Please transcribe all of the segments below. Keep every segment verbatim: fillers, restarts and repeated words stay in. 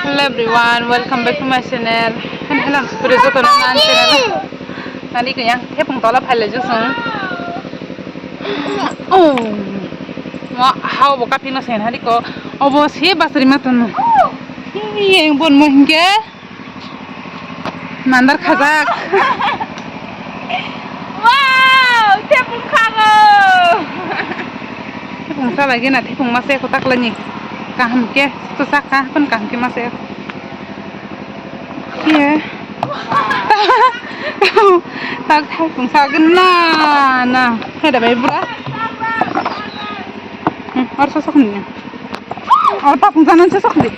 Hello everyone, welcome back to my channel. Hello, hello, sukuri joto no nan channel. Nani ko yang thepung tola phaile jusung. Oh, mo hao bo kapino sen hari ko. Obo se basri matun. Yang bon mo hingke. Mandar khajak. Wow, thepung khago. Thepung sa lagi na, thepung masa ko tak lagi. Kaham ke, to sak ka, pun kaham ke masa. Iya. Tak thepung sa gena na. Kada bai bura. Hmm, or sosok ni. Oh, tapung sana sosok di.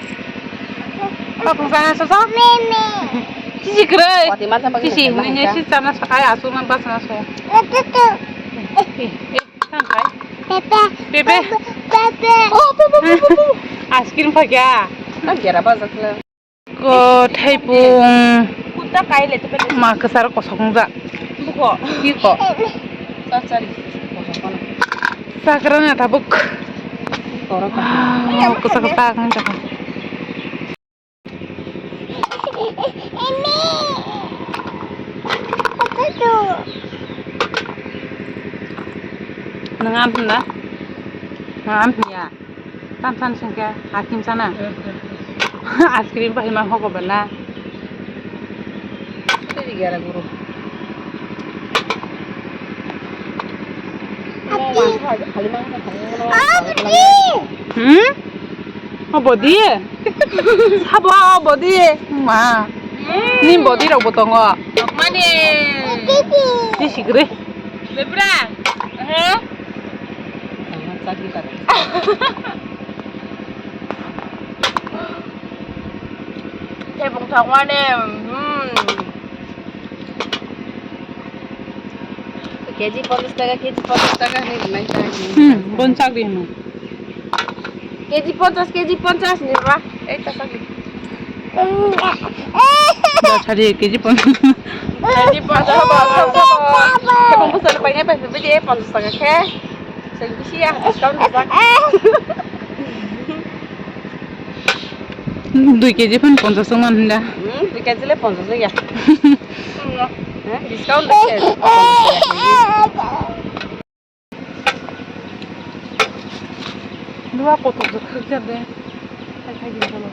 Tapung sana sosok. Mimi. Sisi kere. Wati macam bagi Sisi, macam nanya macam. Si sana sakai asu man pas na so. Itu tuh. Eh, eh, sakai. Pepe. Pepe. Pepe. Oh, pepe, pepe, pepe. Ice cream pa kya? Kan kira apa sakla? Ko thaipung. Kuta kai le tepe. Ma kesar kosok ngjak. Buko. Ki ko? Sar sari. Kosok kono. Sakra na tabuk. Korok. Ah, kosok tak ngjak. Nang am hunda? Nang am ya. Tam san sengke hakim sana. Ice cream pai ma hoko bela. Tiri gara guru. Hmm? Oh, body? Sabo, oh, body. Ma. Ni body rok bo tongo. Mani. Di sigre. Bebra. He? Thepung thangmani, hmm. K G ponchas taka, K G ponchas taka hinwi rimani ta. Hmm, bon chak di hino. K G ponchas, K G ponchas ni ba. Ei ta chak di. Ba chari K G ponchas. K G ponchas ba, ba, ba, ba. Thepung bwsalo painai pai phai bidi ponchas taka khe. Sing bisi ya, discount rijak. Dui K G phan ponchas wng mano hinda. Hmm, dui K G le ponchas wng ya. Hmm, no. Eh, discount rijak. Dua kotor je khakjak de. Khai khai jin salo.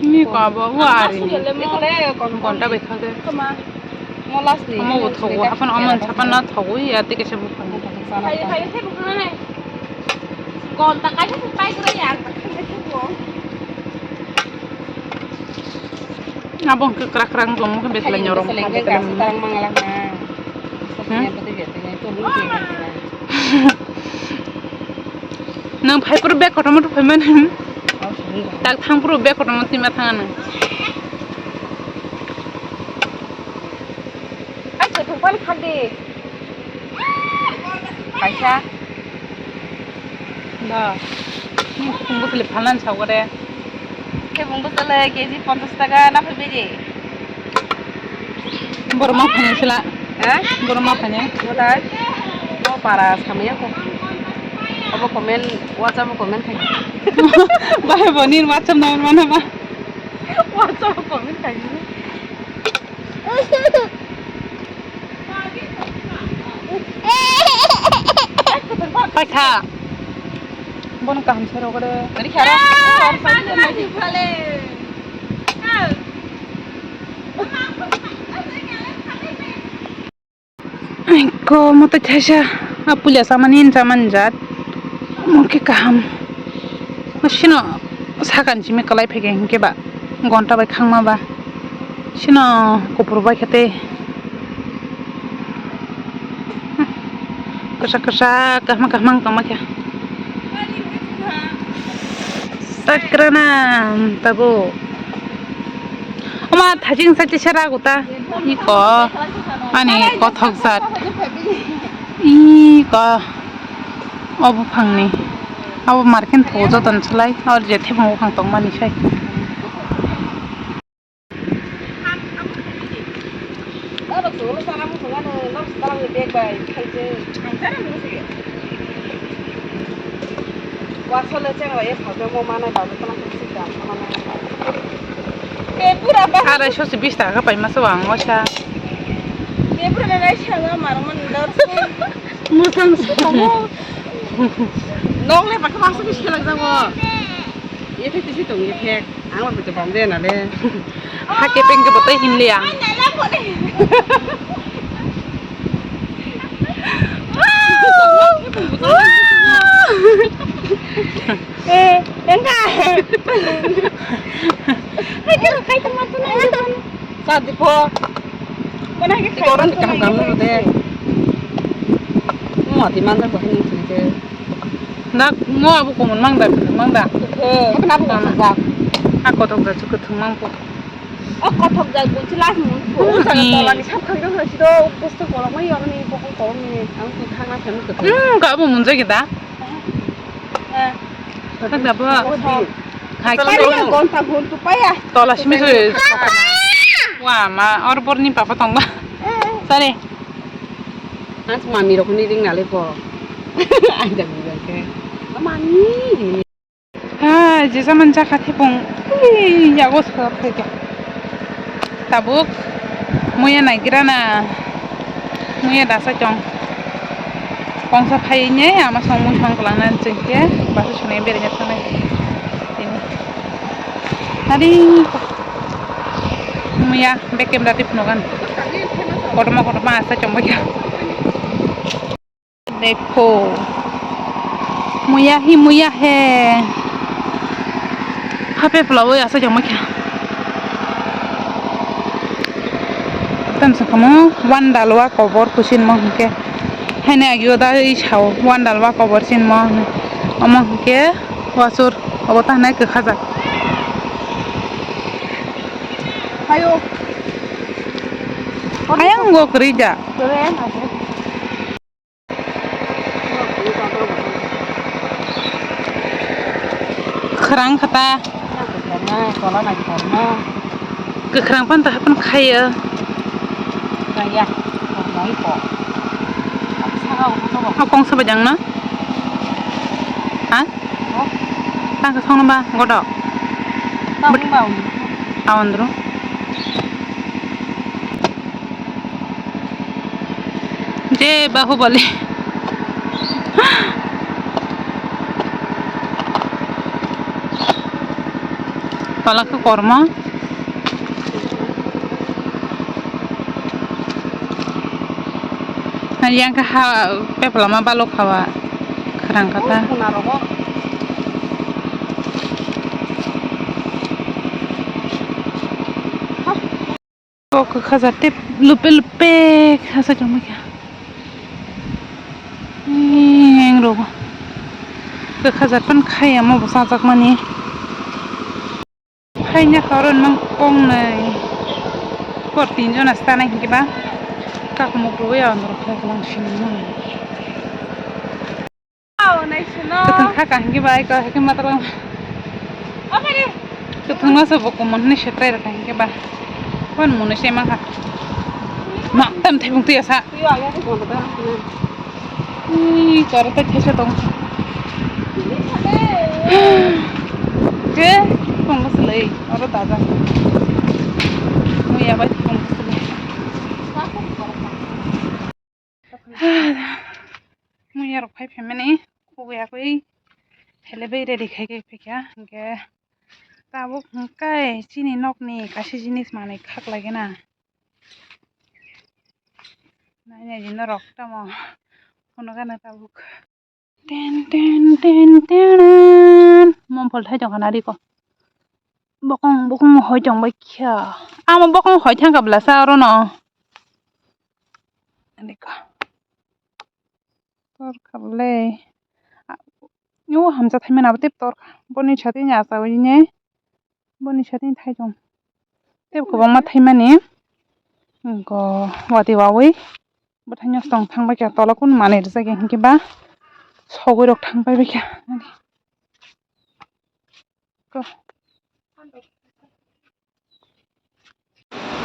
Ni ko abo wa ari ni. Gonta bai khakde. Molas ni. Amo bo thogo, hapan amon sapan na thogo ya, tei kaisa buphang. Hai, hai, hai, buphang na nai. Gonta kaisa se pai gra ya. Abo hwnkhe kwrak kwrak wng tongmo khe betla nyorok. Tarang mangala na. Hmm? Nang phai phuru bag kotorma rw phaimani. Tak thang phuru bag kotorma twima thang ano. Ai, se thung pali khak di. Kaisa. Da. Ni thung bwsali phalnani sago de. Thebung bwsale K G ponchas taka na phai bidi. Borok ma phainai sila. Ha? Borok ma phainai. Bothai. Bo para samaya ko. Abo comment, WhatsApp comment khai. Bai bo nini WhatsApp number mana ba? WhatsApp comment khai. Paikha. Bono kaham se rogre. Ari khara. Ko moto thaisa. Apulia samani samani jat. Mo khe kaham. Sino sakan simi kwlai phai khe hinkhe ba gonta bai khangma ba. Sino kupur bai khe tei kwchak kwchak kaham kaham wng tongma khe. Sakrana tabuk. Oma thajing sachi sera guta. Iko ani kothok jat. Iko o buphangni. Abo market thogo joton slai. Or je thebung buphang tongmani sai. Wasole cheng rok e phalbe mo manai babu tong khe sita manai. Te pura ba. Arai sosi bis taka pai masa wang wasa. Te pura na rai sanga mar man dot. Musang sita mo. Nong le bakha baksa bis khelak jago. Ye te tisi tong ye thek. Ang ba bete bom de na le. Hake pengke botai hinliya. Eh, enggak. Hai, kai kai teman tuh nanya. Sadi po. Mana hai kai teman tuh nanya. Mati mandar bahini sini. Nak mo abu komun mangda, mangda. Eh, kenapa kok mangda? Aku tong da cukup tong mangpo. O kothok jak gunchi last mun. O jaga tolani sap khang dong hasi do, bosto kolok mai yorni, bokong kolok ni, ang tu thang na thang tu. Hmm, ka bo munjai kita. Eh. Thang da bo. Hai. Paya, gonta gun tu paya. Tola simi sui. Wa ma, or bor ni papa tong ba. Sare. Ang mami rok ni ring na le ko. Ang da gun ke. Mami. Ha, jesa man jakha thepung. Ui, yago sap phaikha. Tabuk muya naigrana. Muya dasa chong. Kongsa phai ne ama song mui song kwlangna chengkhe basa sone berengya thangnai. Tini. Tadi muya bekem dati phnugan. Kotorma kotorma asa chong baikha. Dekho. Muya hi, muya he. Hape pulawi asa jama kya. Tam sa kamo, wan dalwa kobor kusin mo hingke. Haine agyo da i sao, wan dalwa kobor sin mo. Omo hingke, wasur, obo ta hanai kwkhajak. Ayo. Ayang go kwrwi da. Khwrang kha ta. Kwkhwrang pan ta hapan khaiya. O kongsa bajang na? Ha? Tang khe songno ba godo. Aondro. Je Bahubali. Tola khe kormo. Yang khe ha peplama balok khawa khwrang kha ta. Kok kwkhajar tei lupe lupe kha sa tongma kha. Eng rogo kwkhajar pan khai amo bo chajakmani. Haina karon mang kongnai. Kor tin jona stanai hinkhe ba kakhmuk rogwi aondoro khlai kwlang sini mang. Kwthwng kha ka hinkhe ba ai ka hinkhe ma twlang. Kwthwng no se bo kumun hinwi se trai rwkha hinkhe ba. Hwn mwnwi se mankha. Ma tam thebung twi asa. Ih, chwra tai thaisa tong. Je, tong bwswlwi, oro daja. Muya bai tong bwswlwi. Muya rok phai phaimani, khugui yakui, hele bai ready khai khai phaikha, hinkhe tabuk hwnkhe chini nokni kaisa jinis manwi khaklai gana. Nai nai di norok tamo phunukgana tabuk. Ten ten ten ten. Mom phol thai tongkha nariko. Bokong bokong hoi tong bai kha. Amo bokong hoi thang kha bwlasa oro no. Nariko. Tor kha bwle. O hamsa thaimani abo tei tor kha. Boni satini achawi ne. Boni satini thai tong. Tei kwbangma thaimani. Go wati wawi. Bwthai no tong thang bai kha tola kun manwi rijak ya hinkhe ba sogwi rok thang pai bai kha. Ko.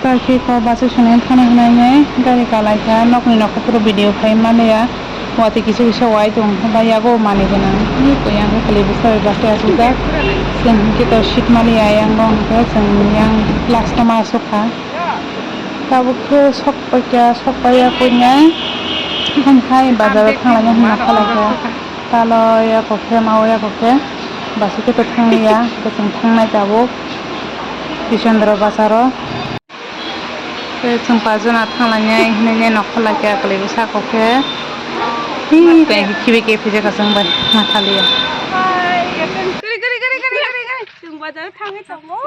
Tei khe ko bachai swnwi phano hwnwi gari kalai kha, nokni nokha phuru video khai manya. Watwi kisa kisa wai tong kha, ba yago manwi gwnang. Ni ko yang khe kwlwi bwsa bai bwsa achukjak. Chwng hwnkhe to shit mali ya, yang bo hwnkhe chwng yang last o ma aswk kha. Tabuk khe sok paikha, sok paiya koi nai. Hamkhai bazar o thanglaina hwnna khalai kha. Talo ya kok khe, ma o ya kok khe. Bwswk khe to thangli ya, hwnkhe chwng thangnai tabuk Bishendra bazar o. Tei chwng paijana thanglainai hinwi nokha lai khe kwlwi bwsa kok khe. Tei tei khibi khe phijak kha chwng bai ma thaliya. Gari, gari, gari, gari, gari, gari. Chwng bazar thangwi tongo.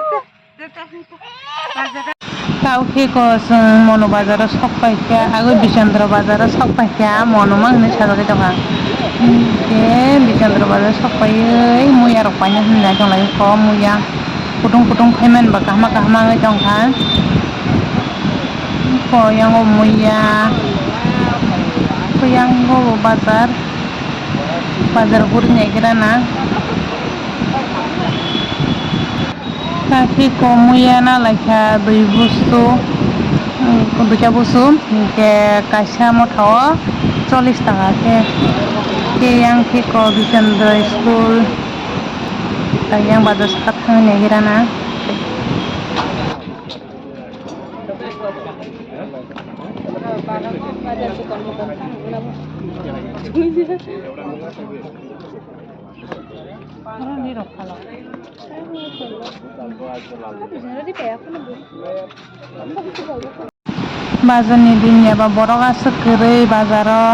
Tao khe ko chwng Mono bazar o sok pai kha, agwi Bishendra bazar o sok pai kha, Mono ma hinwi sajagwi tongkha. Hinkhe Bishendra bazar o sok paiwi muya rok paina hinwi nai tonglai kho muya. Kutung kutung phaiman ba kahma kahma wngwi tongkha. Ko yango muiya, ko yango bo bazar, bazar guri naigra na. Takhi ko muiya na laikha dui busu, duita busu, hinkhe kaisa motha o chollish taka khe, khe yang khe ko Bishendra school. Yang bazar saka thangwi naigra na. Bazar ni din ya ba borok aswk kwrwi bazar o.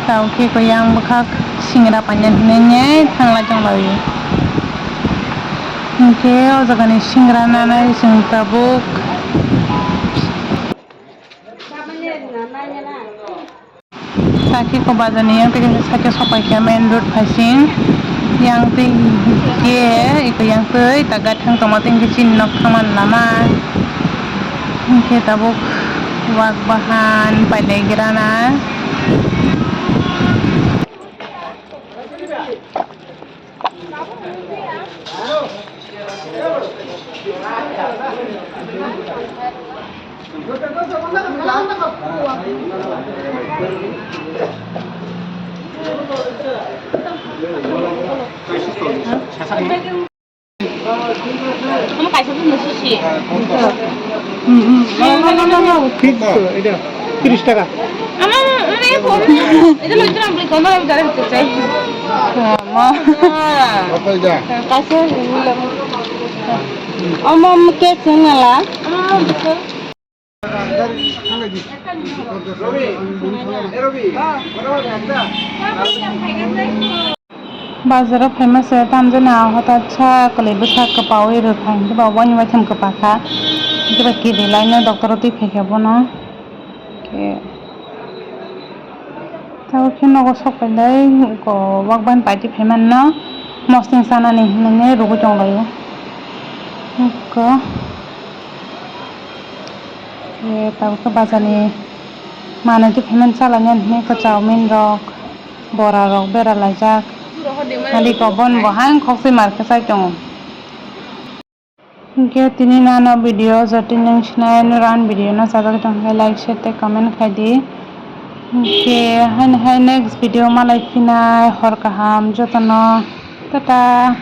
Tao khe ko yang bwkhak singra paina hinwi thangla tonglaio. Hinkhe o jaga ni singra nanai chwng tabuk. Sakhe ko bazar ni yang twi kaisa side o sopai kha main road phaising. Yang twi khe eko yang twi ta gathang tongma twi hwnkhe chini nok thangmani lama. Hwnkhe tabuk wak bahan pailai gira na. Ano kaisa phano sisi. Hmm, hmm. No, no, no, no, no. Fix to, eta tiris taka. Ama, ama, e phone. Eta loi jana beli kono jare hite chai. Ama. Kaisa. Ama, ama, ke chunala. Ama, ama, ke. Bazar o phaima se tamjani ahota sa kwlwi bwsa kwpaui rwkha, hinkhe ba waini waitham kwpakha, hinkhe ba kiri laino doctor o twi phaikha bono. Hinkhe tabuk khe nogo sok pailai, eko wak ban paitwi phaimanino mosning chanani hinwi rwgwi tonglaio. Eko. Ye, tabuk khe bazar ni manwi twi phaimani chalainani hinwi khe chowmin rok, bora rok bera laijak. Malik o bon bo hang khok se mar khe chai tongo. Hinkhe tini nano video jotoni nwng sinai nw ran video no chajagwi tongkhe like, share tei comment khai di. Hinkhe haino hai next video malai phinai hor kaham jotono. Tata.